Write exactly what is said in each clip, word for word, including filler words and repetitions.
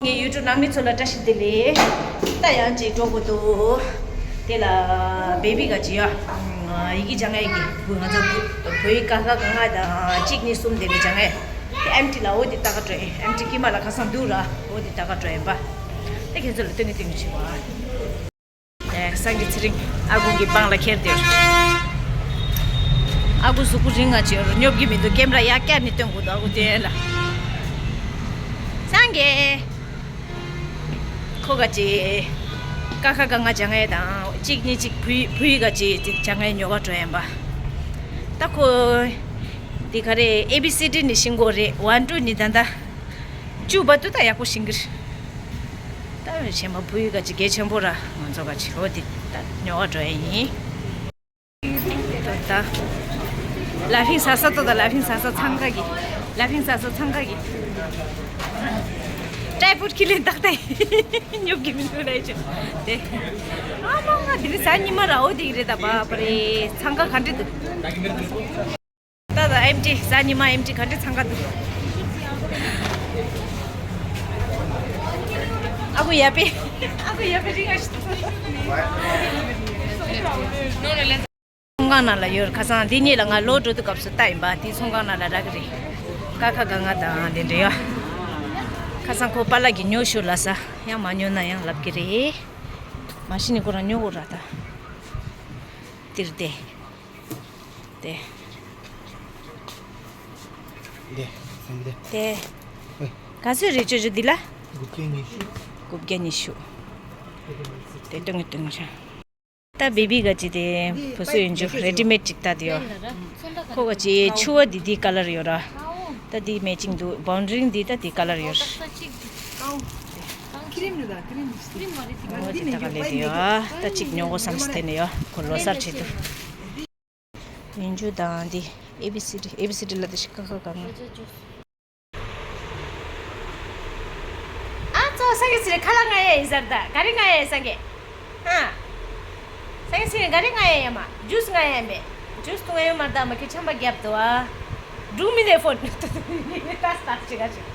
ངའི་ཡུ་ཊུབ་ནང་མི་ཚོ་ལ་བཀྲ་ཤིས་བདེ་ལེགས། ད་ཡང་ཅིག་འགྲོ་དགོས་འདུག་དེ་ལ་བེ་བི་ག་ཅིག་ཡ། ཡི་གེ་སྦྱང་ཡ་གི་བུ་ང་ཚོ་བུ་བོད་ཡིག་ཀ་ཁ་ག་ང་དང་གཅིག་གཉིས་གསུམ་དེ་ལ་སྦྱང་ཡ། དེ་ཨེམ་ཊི་ལ་འོ་དེ་ལྟ་ག་འགྲོ་ཡ། ཨེམ་ཊི་དཀྱིལ་མ་ལ་ཁ་སང་འདུག་ར། འོ་དེ་ལྟ་ག་འགྲོ་ཡ་ཡིན་པ། དེ་ཁྱེད་ཚོ་ལ་སྟོན་གི་སྟོན་གི་བྱེད་པ། ཨེ། སངས་རྒྱས་ཚེ་རིང་ཨ་ཁུ་གི་པང་ལ་ཁྱེར་དེར། ཨ་ཁུ་གཟུགས་པོ་རིང་ང་ཆེ་རུ་སྙོབ་ཀྱི་མི་འདུག་ཀེམ་ར་ཡར་བཀྱག་ནས་སྟོན་དགོས་འདུག་ཨ་ཁུ་དེ་ལ། སངས་རྒྱས། ཁོ་ག་ཅི། ཀ་ཁ་ག་ང་སྦྱང་ཡས་དང་གཅིག་གཉིས་གཅིག་བུ་བུ་ཡིག་ག་ཅི་ཅིག་སྦྱང་ཡས་ཉོ་ག་འགྲོ་ཡིན་པ། ད་ཁོ། འདི་ག་རེ་ཨེ་བི་སི་ཌི་ནས་ཤེས་དགོས་རེད། ཝན་ཊུ་ནས་ད་ལྟ། བཅུ་བར་དུ་ད་ཡག་པོ་ཤེས་ཀྱི་རེད། ད་གཞན་པ་བུ་ཡིག་ག་ཅི་གལ་ཆེན་པོ་ར་ང་ཚོ་ག་ཅི་འོ་དེ་ད་ཉོ་ག་འགྲོ་ཡས་ཡིན། ད་ལ་ཕིང་ས་ས་ཏོ་ད་ལ་ཕིང་ས་ས་འཚང་ཁ་གི། ལ་ཕིང་ས་ས་འཚང་ཁ་གི། ཊའི་ཕོཌ་ཁྱི་ལེན་ཏག་ཏག་སྙོབ་ཀྱི་མི་འདུག་ལ་ཡི་ཆོ། དེ། ཨ་མ་ང་དེ་རིང་གཟའ་ཉི་མ་ར་འོ་དེ་གི་རེད། ད་བ་པ་རེད། འཚང་ཁ་ག་འདྲ་འདུག་ད་ད་ཨེམ་ཊི་གཟའ་ཉི་མ་ཨེམ་ཊི་ག་འདྲ་འཚང་ཁ་འདུག་ཨ་ཁུ་ཡ་པེ། ཨ་ཁུ་ཡ་པེ་རིང་ཨ་ཤི། ཚོང་ཁང་ནང་ལ་ཡོད། ཁ་སང་འདི་གཉིས་ལ་ང་ལོ་འགྲོ་དུས་སྐབས་སུ་ལྟ་ཡིན་པ། དེ་ཚོང་ཁང་ནང་ལ་རག་གི་རེད། ཀ་ཁ་ག་ང་དང་དེ་འདྲ་ཡོད། ཁ་སང་ཁོ་པཱ་ལགས་ཀྱིས་ཉོ་ཤོག་ལབ་ས། ཡང་མ་ཉོ་ན་ཡང་ལབ་ཀྱི་རེད། མ་གཞི་ནས་ཁོ་རང་ཉོ་དགོས་ར་ད། དེར་བལྟས། དེ། འདི། སེམས་འདི། དེ། ཨོའི། ག་ཚོད་རེད་ཅོ་ཅོ་འདི་ལ། དགུ་བརྒྱ་ཉི་ཤུ། དགུ་བརྒྱ་ཉི་ཤུ། དེ་སྟོན་གི་སྟོན་གི་ད་བེ་བི་ག་ཅི་དེ་བུ་སུ་ཡིན་ཅུ་རེ་ཌི་མེཌ་ཅིག་ལྟ་དེ་ཡོད། ཁོ་ག་ཅི་ཕྱུ་པ་འདི་འདི་ཀ་ལར་ཡོད་ར། ད་འདི་མེ་ཅིང་འདུག་བའུན་ཌ་རི་འདི་ད་འདི་ཀ་ལར་ཡོད། ཁི་རིམ་རེད་ད། ཁི་རིམ། ཁི་རིམ་མ་རེད། འོ་དེ་ད་ག་ལེ་དེ་ཡོད། ད་གཅིག་ཉོ་དགོས་བསམ་སྟེ་ནས་ཡོད། ཁོ་ལོ་གསར་བྱེད་དུ། མིན་ཇུ་དང་འདི་ཨེ་བི་སི་ཌི། ཨེ་བི་སི་ཌི་ལ་དེ་ཞིག་ཀ་ཁ་ག་ང་། ཨ་ཙོ་སངས་རྒྱས་ཟེར་ཁ་ལག་ང་ཡ་ཡིན་ཟེར་ད། ག་རེ་ང་ཡ་སངས་རྒྱས། ཨ། སངས་རྒྱས་ཟེར་ག་རེ་ང་ཡ་ཡ་མ། ཇུས་ང་ཡ་མེད། ཇུས་ཏུ་ང་ཡོད་མ་ད་མ་ཁྱོད་ཆམ་པ་རྒྱབ་དུ་ཨ། འབྲུག་མི་ནས་ཕོན། ཏག་ཏག་ཅིག་ག་ཅིག་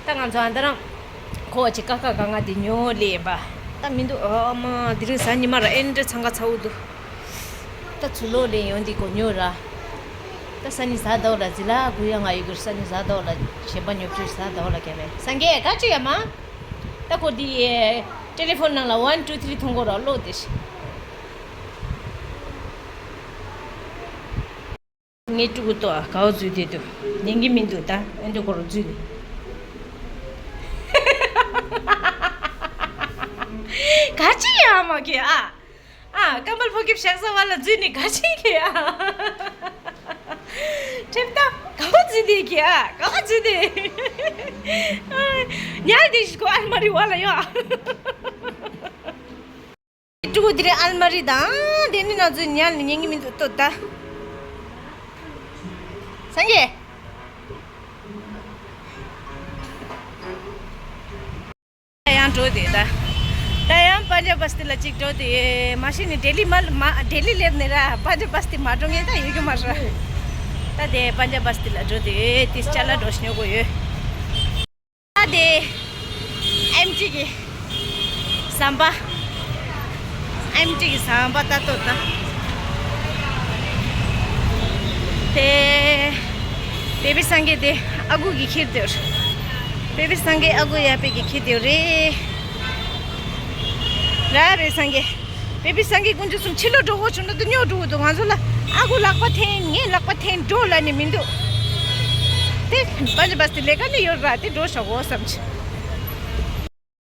ད་ང་ཚོ་ཨ་ད་རང་ཁོ་ཅིག་ཀ་ཁ་ག་ང་དེ་ཉོ་ལེ་ཡིན་པ། ད་མི་འདུག་ཨ་མ་དེ་རིང་གཟའ་ཉི་མ་ར་ཨེ་འདྲ་འཚང་ཁ་ཚ་བོ་འདུག་ད་ཚུར་ལོག་ལེ་ཡོང་དེ་གོ་ཉོ་ར། ད་སང་ཉིན་གཟའ་ཟླ་བ་ལ་ཟི་ལ་གུ་ཡ་ང་ཡི་གུར་སང་ཉིན་གཟའ་ཟླ་བ་ལ་གཞན་པ་ཉོ་བཅུག་གཟའ་ཟླ་བ་ལ་རྒྱབ་པས་སངས་རྒྱས་ག་ཅི་ཡ་མ། ད་ཁོ་དེ་ཊེ་ལི་ཕོན་ནང་ལ་ཝན་ཊུ་ཐི་རི་མཐོང་གོ་ར་ལོ་དེ་ཤི། ངའི་ཕྲུ་གུ་ཏོ་གའོ་འཛུལ་དེ་འདུག་ཉན་གི་མི་འདུག་ད་ཨེ་འདུག་གོ་རུ་འཛུལ་ནས། ག་ཅི་ཡ་མ་གི་ཨ། ཨ། ཀམ་བལ་ཕོ་ཁེབ་ཤག་ས་བ་ལ་འཛུལ་ནས་ག་ཅི་གི་ཨ། ཁྲེབ་ཏ་གའོ་འཛུལ་དེ་གི་ཨ། གའོ་འཛུལ་དེ། ཉལ་དེ་ཞིག་གོ་ཨལ་མ་རི་བ་ལ་ཡོ། ཕྲུ་གུ་དེ་རིང་ཨལ་མ་རི་དང་དེ་ནི་ན་ཚོ་ཉལ་ནས་ཉན་གི་མི་འདུག་ལྟོས་ད། སངས་རྒྱས། ད་ཡང་འགྲོ་དེ་ད། ད་ཡང་པན་ཇབ་བ་སྟི་ལ་གཅིག་འགྲོ་དེ་མ་གཞི་ནས་ལྡི་ལི་མ་མ་ལྡི་ལི་སླེབས་ནས་ར་པན་ཇབ་བ་སྟི་མ་འགྲོ་ངེས་ད་ཡོད་རྒྱུ་མ་རེད། ད་དེ་པན་ཇབ་བ་སྟི་ལ་འགྲོ་དེ་དེ་ཅ་ལག་འགྲོ་ཤི་ཉོ་དགོས་ཡོད། ད་དེ་ཨེམ་ཊི་གི་ཟམ་པ། ཨེམ་ཊི་གི་ཟམ་པ་ད་ལྟོས་ད། དེ་བེ་བི་སངས་རྒྱས་དེ་ཨ་ཁུ་གི་ཁྱེར་དེར། བེ་བི་སངས་རྒྱས་ཨ་ཁུ་ཡ་པེ་གི་ཁྱེར་དེར་རེད། ར་བེ་སངས་རྒྱས། བེ་བི་སངས་རྒྱས་དཀོན་མཆོག་གསུམ་ཕྱི་ལོགས་འགྲོ་དགོས་བྱུང་ན་དུ་ཉོ་འགྲོ་དགོས་འདུག་ང་ཚོ་ལ་ཨ་ཁུ་ལག་པ་འཐེན་ངས་ལག་པ་འཐེན་འགྲོ་ལ་ནི་མི་འདུག་དེ་པན་ཇབ་བ་སྟི་ལས་ཀ་ནི་ཡོད་ར་དེ་འགྲོ་བཞག་གོ་བསམ་གྱི།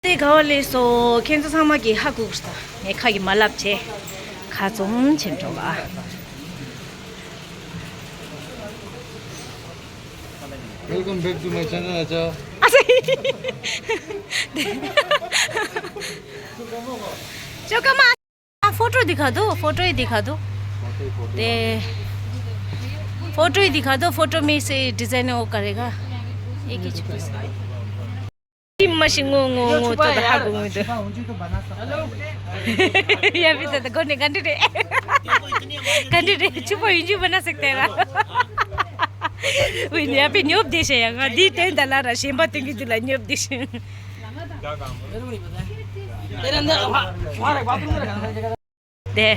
དེ་ག་བ་ལས་སོ་ཁྱེད་ཚོ་ཚང་མ་གི་ཧ་གོ་གི་ས་ངས་ཁ་གི་མ་ལབ་བྱས་ཁ་ཙོམ་ཆེན་འགྲོ་བ། Welcome back to my channel, Acha. ཨ་ཙི། ཅོ་ཀ་མ། ཨ། ཕོ་ཊོ་དི་ཁ་དོ། ཕོ་ཊོ་དི་ཁ་དོ། དེ། ཕོ་ཊོ་དི་ཁ་དོ། ཕོ་ཊོ་མེ་སེ་ཌི་ཛའིན་ཨོ་ཀ་རེ་ག་ཨེ་ཀི་ཆུ་པ་སི། ཏི་མ་ཤི་ངོ་ངོ་ངོ་ཏོ་ད་ཧ་གོ་ངོ་ཏོ། ཡ་བི་ད་ད་གོ་ནི་ག་འདྲ་རེད། ག་འདྲ་རེད། ཆུ་པ་ཡིན་ཆུ་པ་ན་སེག་ཏེ་ར། ཝེ་ནི་ཡ་པེ་ཉོབ་དེ་ཤ་ཡ། ང་འདི་སྟོན་ད་ལ་ར་གཞན་པ་སྟོན་གི་འདུག་ལ། ཉོབ་དེ་ཤ། དེ་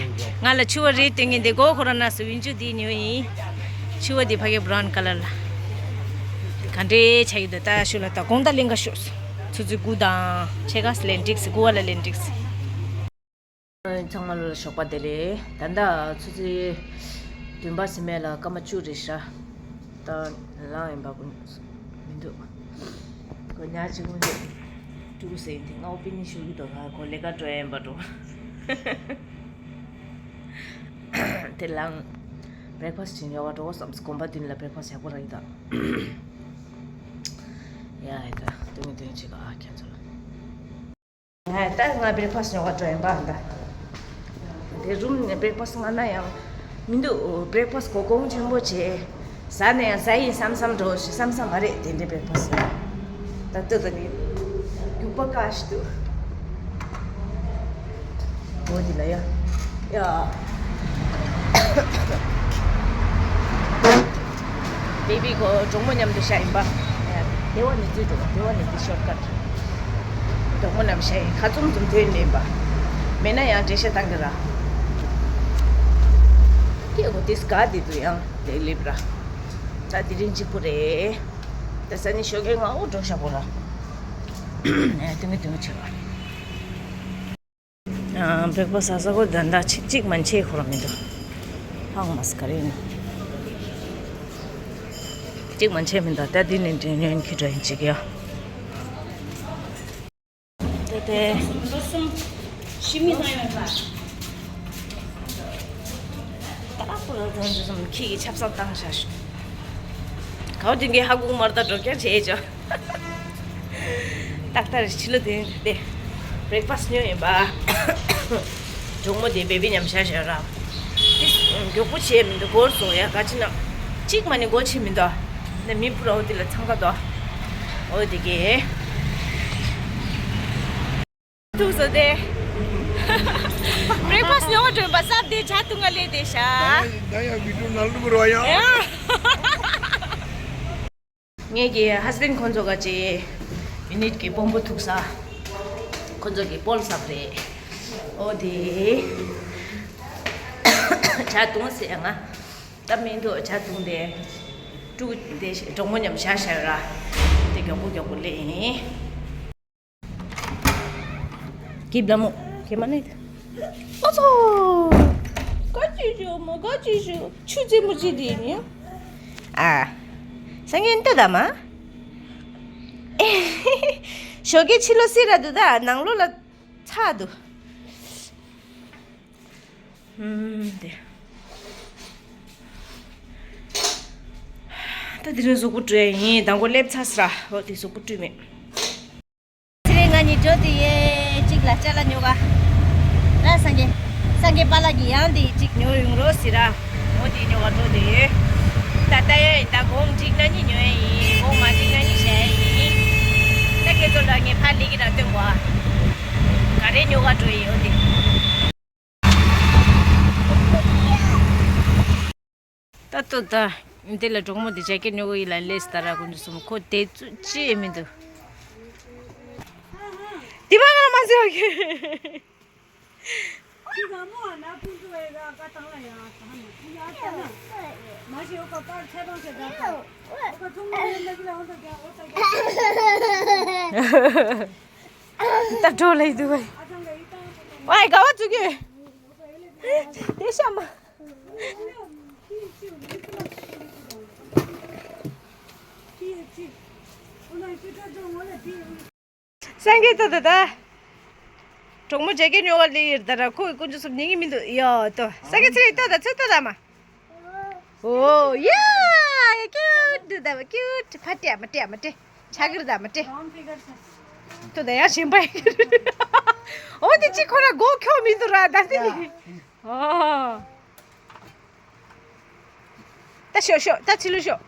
ང་ལ་ཕྱུ་པ་རེ་སྟོན་གི་འདི་གོ་ཁོ་ར་ན་སུ་ཝིན་ཅུ་འདི་ཉོ་ཡིན། ཕྱུ་པ་འདི་ཕ་གི་བྷ་རའུན་ཀ་ལར་ལ། ག་འདྲེ་ཆ་གི་འདུག་ད་ཤུ་ལ། ད་གོང་ད་ལེན་ག་ཤོག་ཆུ་ཚོད་དགུ་དང་ཕྱེད་ཀ་ལེན་འགྲིག་སི། དགུ་པ་ལ་ལེན་འགྲིག་སི། ཚང་མ་ལ་ཞོགས་པ་བདེ་ལེགས། ད་ལྟ་ཆུ་ཚོད་བདུན་པ་ཟིན་མེད་ལ་སྐར་མ་བཅུ་རེད་ཤག་ད་ལངས་ཡིན་པ་ཀུན་མི་འདུག་ཁོ་ཉག་གཅིག་མི་འདུག་ཕྲུ་གུ་ཟེར་ཡིན་དེ་ང་པི་ནི་ཤུ་གི་འདུག་ཁོ་ལས་ཀ་འགྲོ་ཡིན་པ་འགྲོ། དེ་ལངས། བྷེ་རེག་ཕ་སི་བྱེད་ཉོ་བ་འགྲོ་བསམ། དགོན་པ་མདུན་ལ་བྷེ་རེག་ཕ་སི་ཡག་པོ་རག་གི་འདུག་ཡ་ཡ་ད་དུང་དུང་ཅིག་ཨ་ཁྱེད་ཚོ་ལ། ད་ང་བྷེ་རེག་ཕ་སི་ཉོ་བ་འགྲོ་ཡིན་པ་འདི། དེ་རུམ་ནས་བྷེ་རེག་ཕ་སི་མངགས་ན་ཡང་མི་འདུག་བྷེ་རེག་ཕ་སི་གོ་གོང་ཆེན་པོ་བྱས། ཟ་ན་ཡང་ཟ་ཡིན་བསམ་བསམ་འགྲོ་ཞིག་བསམ་བསམ་མ་རེད། དེ་འདྲའི་བྷེ་རེག་ཕ་སི་ད་ལྟ་ད་ནི་རྒྱུག་པ་དཀའ་ཞིག་འདུག་འོ་དེ་ལ་ཡ། ཡ། བེ་བི་གོ་གྲོགས་མོ་མཉམ་དུ་བཞག་ཡིན་པ། བདེ་བ་ནི་བརྩི་འགྲོ། བདེ་བ་ནི་བརྩི་ཤོར་ཀ་གྲོགས་མོ་རྣམས་བཞག་ཡིན། ཁ་བཙུམ་བཙུམ་ཐོན་ནས་ཡིན་པ། མེད་ན་ཡང་འགྲེལ་བཤད་བཏང་གི་ར། ཀྱེ་གོ་དེ་སྒ་དེ་དུ་ཡང་དེ་ལེབ་ར། ད་དེ་རིང་གཅིག་པུ་རེད། ད་ས་ནི་ཞོགས་ཀས་ང་འུ་འགྲོ་ཤག་པོ་ར། ཨ་དུང་གི་དུང་གི་ཆེ་བ། བྷེ་རེག་ཕ་སི་ཟ་ས་གོ་ད་ལྟ་ཅིག་ཅིག་མན་ཆད་ཁོ་རང་མི་འདུག་ཧང་མ་སི་ཀ་རེ་ཡིན། ཅིག་མན་ཆད་མི་འདུག་ད་འདི་ནས་འདྲེན་ཉོན་ཁྱི་འདྲ་ཡིན་ཅིག་ཡ། དེ་དེ། ལོ་གསུམ། ཤི་མི་ལ་ཡོད་པ། ད་པུ་ར་དོན་དུ་སོང་ཁྱི་གི་ཆབ་གསང་བཏང་བཞག་ཤོག་གའོ་དེ་གའི་ཧ་གོ་མར་ད་འགྲོ་རྐྱང་བྱེད་ཅོ། ཏག་ཏག་རེད། ཕྱི་ལོ་དེ་དེ་བྷེ་རེག་ཕ་སི་ཉོས་ཡིན་པ། གྲོགས་མོ་དེ་བེ་བི་མཉམ་བཞག་བཞག་ར། དེ་མགྱོགས་པོ་བྱས་མི་འདུག་འགོར་སོང་ཡ། ག་ཅི་ན་གཅིག་མ་ནི་འགོར་ཕྱིན་མི་འདུག་ནས་མི་སྤུ་ར་འོ་དེ་ལ་འཚང་ཁ་འདུག་འོ་དེ་གས། ཐུག་སོ་དེ། བྷེ་རེག་ཕ་སི་ཉོ་བ་འགྲོ་ཡིན་པ་བསམ་དེ་ཇ་འཐུང་ག་སླེབས་བསྡད་ཤག་ད་ཡང་བི་ཌིའོ་ནང་ལུག་རོ་ཡང་། ངེད་ཀྱི་ཧས་བྷེན་ཌི་ཁོང་ཚོ་ག་ཅེ་ཡུ་ནིཊ་གི་དཔོན་པོ་ཐུག་ས། ཁོང་ཚོ་གི་པོལ་སབ་རེད། ཨོ་དེ། ཇ་འཐུང་ཟེར་ང་། ད་མི་འདུག་ཇ་འཐུང་དེ། ཕྲུ་གུ་དེ་གྲོགས་མོ་མཉམ་བཞག་བཞག་ར། དེ་མགྱོགས་པོ་མགྱོགས་པོ་སླེབས་ཡིན། གིབ་ལ་མོ། གེ་མ་ནི། ཨོ་ཚོ། ག་ཅི་ཞུ་མོ་ག་ཅི་ཞུ། ཆུ་རྩེད་མོ་ཅི་དེ་ཡིན། ཨ། སང་ཉིན་ལྟོས་དང་མ། ཞོགས་ཀས་ཕྱི་ལོགས་བསིལ་ར་འདུག་ད་ནང་ལོགས་ལ་ཚ་འདུག་ཨུམ་དེ། ད་དེ་རིང་གཟུགས་པོ་བཀྲུས་ཡིན། དང་པོ་ལེབ་ཚ་སི་ར། འོ་དེ་གཟུགས་པོ་བཀྲུས་མེད། ཚེ་རིང་ང་གཉིས་འགྲོ་དེ་ཡེ་གཅིག་ལ་ཅ་ལག་ཉོ་ག་ར། སངས་རྒྱས། སངས་རྒྱས་པཱ་ལགས་ཀྱིས་ཡང་དེ་གཅིག་ཉོ་ཡོང་རོགས་ཟེར་ར། འོ་དེ་ཉོ་ག་འགྲོ་དེ་ཡོད། ད་ལྟ་ཡ་ཡིན། ད་གོང་འགྲིག་ན་གཉིས་ཉོ་ཡ་ཡིན། གོང་མ་འགྲིག་ན་གཉིས་བྱ་ཡ་ཡིན། ད་ཁྱེད་ཚོ་ལ་ངས་ཕར་ལི་གི་ར་སྟོན་གོ་ཨ། ག་རེ་ཉོ་ག་འགྲོ་ཡིན་འོ་དེ། ད་ལྟོ་ད། འདི་ལ་གྲོགས་མོ་འདི་ཇེ་ཀེ་ཊི་ཉོ་གི་ཡིན་ལ་ལེས་ད་ར་ཀུན་ཏུ་སོང་། ཁོ་དེ་ཚོ་ཅི་ཡེ་མི་འདུག་དེ་མ་ང་མ་ཟེར་བ་གི། ད་འགྲོ་ལེ་འདུག་བའི། ཝའི་དགའ་བ་ཚུགས་ཀྱི། དེ་ཤ་མ། སངས་རྒྱས་ལྟོས་ད་ད། གྲོགས་མོ་ཇེ་ཀེ་ཊི་ཉོ་བ་སླེབས་ཡོད་ད་ར། ཁོ་ཡི་ཀུན་སྤྱོད་སོབ་ཉན་གི་མི་འདུག་ཡ་ལྟོས། སངས་རྒྱས་ཚེ་རིང་ལྟོས་ད་ཚེ་ལྟོས་ད་མ། ཨོ་ཡ། ཡ་ཀིའུཊ་འདུག་ད་མ། ཀིའུཊ། ཕ་སྤྲད་མ་སྤྲད་མ་སྤྲད། ཆ་གིར་ད་མ་སྤྲད། ལྟོས་ད་ཡ་གཞན་པ་ཡི། ཨོ་དེ་ཅི་ཁོ་ར་མགོ་འཁྱོག་མི་འདུག་ར་ད་དེ་ནི། ཨོ། ད་ཤོག་ཤོག་ད་ཕྱི་ལོགས་ཤོག་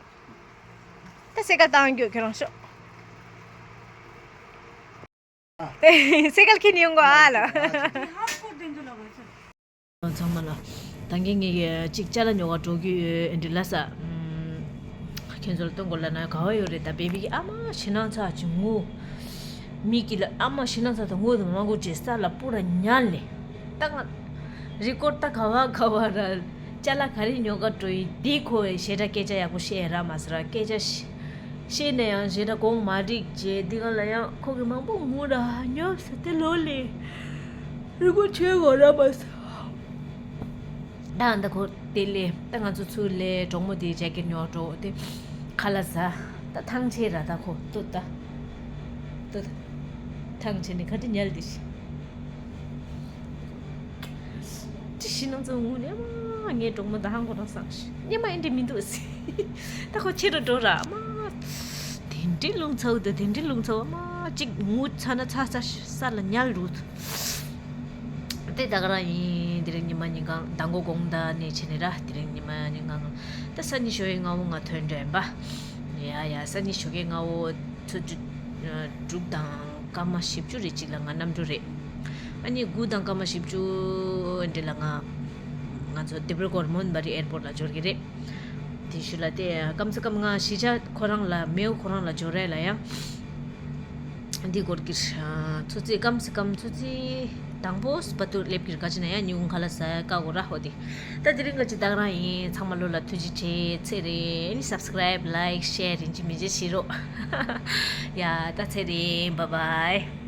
ད་སེ་ཀལ་བཏང་རྒྱུ་ཁྱོད་རང་ཤོག་སེ་ཀལ་ཁྱེར་ནས་ཡོང་གོ་ཨ་ལ། ཚང་མ་ལ། ད་གིན་ངས་གཅིག་ཅ་ལག་ཉོ་ག་འགྲོ་གི་ཡོད་འདི་ལ་ས། ཨམ། ཁྱེད་ཚོ་ལ་སྟོན་དགོས་ལབ་ན་ག་བ་ཡོད་རེད། ད་བེ་བི་གི་ཨ་མ་ཞེད་སྣང་ཚ་ཅིག་ངུ། མི་གི་ལ་ཨ་མ་ཞེད་སྣང་ཚ་དང་ངུ་དང་མ་ངུ་ཅེས་ས་ལ་སྤུ་ར་ཉལ་ནས། ད་ང་རི་ཀོར་ད་ག་བ་ག་བ་ར་ཅ་ལག་ག་རེ་ཉོ་ག་འགྲོ་ཡི་དེ་ཁོ་ཞེ་དྲག་སྐད་ཆ་ཡག་པོ་བཤད་ར་མ་ཟེར་ར། སྐད་ཆ་བཤད་ནས་ཡང་ཞེ་དྲག་གོང་མ་འགྲིག་རྗེས་འདི་ག་ལ་ཡང་ཁོ་གི་མང་པོ་ངུ་ར་ཉོབ་ས་དེ་ལོ་ལས་རི་ཀོར་བྱེད་དགོས་ར་མ་ཟེར། ད་ཨ་ད་ཁོ་དེ་ལས་ད་ང་ཚོ་ཚུར་ལས་གྲོགས་མོ་དེའི་ཇེ་ཀེ་ཊི་ཉོ་འགྲོ་དེ་ཁ་ལག་ཟ། ད་ཐང་ཆད་ར་ད་ཁོ་ལྟོས་ད། ལྟོས་ད། ཐང་ཆད་ནས་ག་དེ་ཉལ་དེ་ཤི། ཅི་ཤི་ནང་ཚོ་ངུ་ནས་མ་ངའི་གྲོགས་མོ་ད་ཧང་གོ་རང་སང་ཤི་ཉི་མ་ཨེ་འདྲི་མི་འདུག་ཟེར། ད་ཁོ་ཆེ་རུ་འགྲོ་ར་མ། དེ་འདྲི་རླུང་ཚ་བོ་ད་དེ་འདྲི་རླུང་ཚ་བོ་མ་གཅིག་ངུ་ཚ་ན་ཚ་ཚ་ཤི་ས་ལ་ཉལ་རུ། དེ་ད་ག་རང་ཡིན། དེ་རིང་ཉི་མ་ཉིན་གང་ཟླ་མགོ་དགོང་དག་ནས་བྱས་ནས་ར། དེ་རིང་ཉི་མ་ཉིན་གང་ད་ས་ཉི་ཤོ་ཡི་ང་བོ་ང་ཐོན་འགྲོ་ཡིན་པ། ཡ་ཡ་ས་ཉི་ཤོ་གའི་ང་བོ་ཚོ་དྲུག་དང་སྐར་མ་བཞི་བཅུ་རེ་གཅིག་ལ་ང་གནམ་གྲུ་རེད། ཨ་ནི་དགུ་དང་སྐར་མ་བཞི་བཅུ་འདྲི་ལ་ང་ང་ཚོ་དིབ་རུ་གོར་མོན་བ་རི་ཨེར་པོར་ལ་འབྱོར་གི་རེད། དེ་ཤུ་ལ་དེ་སྐམ་ས་སྐམ་ང་གཞིས་ཆགས་ཁོ་རང་ལ་མེའོ་ཁོ་རང་ལ་འབྱོར་རེད་ལ་ཡང་། འདི་སྐོར་གྱི་ཚོ་ཚིས་སྐམ་ས་སྐམ་ཚོ་ཚིས་དང་པོ་སྤ་ཏུ་སླེབས་ཀྱི་ག་ཅི་ན་ཡང་ཉུང་ཁ་ལ་ཟ་ཀ་གོ་ར་ཧོ་དེ། ད་དེ་རིང་ག་ཅི་ད་ག་རང་ཡིན། ཚང་མ་ལོ་ལ་ཐུགས་རྗེ་ཆེ། ཚེ་རིང་ཨ་ནི་སབ་སི་ཀ་རབ་ལའིག་ཤེར་རིན་ཅི་མི་བརྗེད་ཤི་རོགས། ཡ་ད་ཚེ་རིང་བཱའི་བཱའི།